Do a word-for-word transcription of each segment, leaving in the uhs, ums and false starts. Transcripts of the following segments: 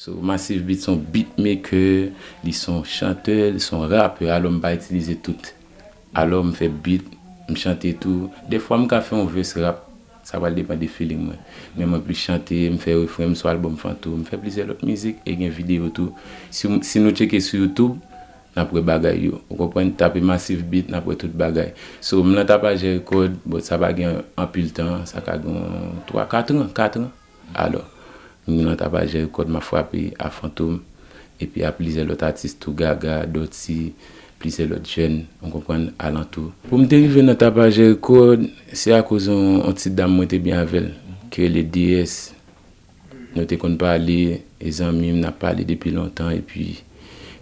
So, Massive Beat se yon beatmaker, li se yon chantè, li se yon rapè, alò m pa itilize tout. Alò m fè beat, m chante tou. Dèfwa m ka fè yon verse rap, sa pral depann de feeling mwen. Men mwen plis chante, m fè refren m sou album Fantom, m fè plizyè lòt mizik e gen videyo tou. Si, si nou tcheke sou YouTube, n ap wè bagay yo. Ou konprann? Tape Massive Beat, n ap wè tout bagay. So, m nan Tapajè Record, but sa pa gen anpil tan, sa ka gen twa, kat an, kat an. Alò, m nan Tapajè Record, m ap frape a Fantom, epi a plizyè lòt atis tou, Gaga, Dutty, plizyè lòt jèn, ou konprann, alantou. Pou m te rive nan Tapajè Record, se akoz yon, yon ti dam mwen te byen avè l, ki rele D S. Nou te konn pale, e zanmi m, n ap pale depi lontan, epi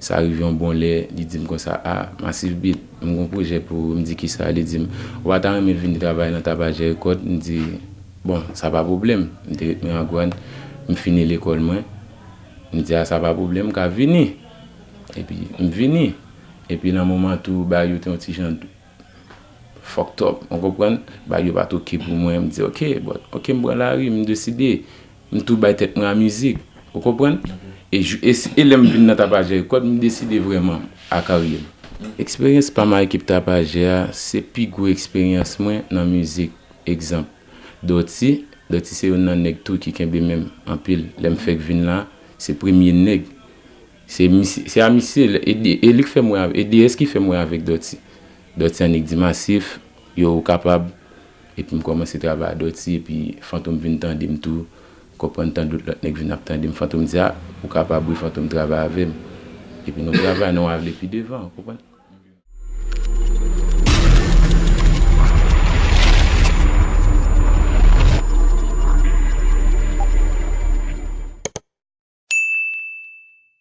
sa rive yon bon lè, li di m konsa, "A, Massive Beat, m gon pwojè pou ou." M di, "Kisa?" Li di m, "Ou pa ta renmen vin travay nan Tapajè Record?" M di, "Bon, sa pa pwoblèm." M te ret Miragwàn, m fini lekòl mwen. M di, "A, sa pa pwoblèm, m ka vini." Epi, m vini. Epi, nan moman tou, bagay yo te yon ti jan fucked up, ou konprann? Bagay yo pa t oke pou mwen. M di, "Oke, but, oke, m pran lari, m deside." M tou bay tèt mwen a mizik, ou konprann? E, jou- e, si- e lè m vin nan Tapajè Record, m deside vrèman a karyè m. Eksperyans pa m a ekip Tapajè a, se pi gwo eksperyans mwen nan mizik. Egzanp, Dutty, Dutty se youn nan nèg tou ki kenbe men m anpil. Lè m fèk vin la, se premye nèg. Se misye, se a misye, e, e li k fè m wè avè, e D S ki fè m wè avèk Dutty. Dutty annik di, "Massive, yo, ou kapab." Epi m kòmanse travay a Dutty, epi Fantom vin tande m tou, konprann, tann lòt nèg vin ap tande m. Fantom di, "A, ou kapab wi, Fantom, travay avè m." Epi nou travay, nou ale pi devan, ou konprann?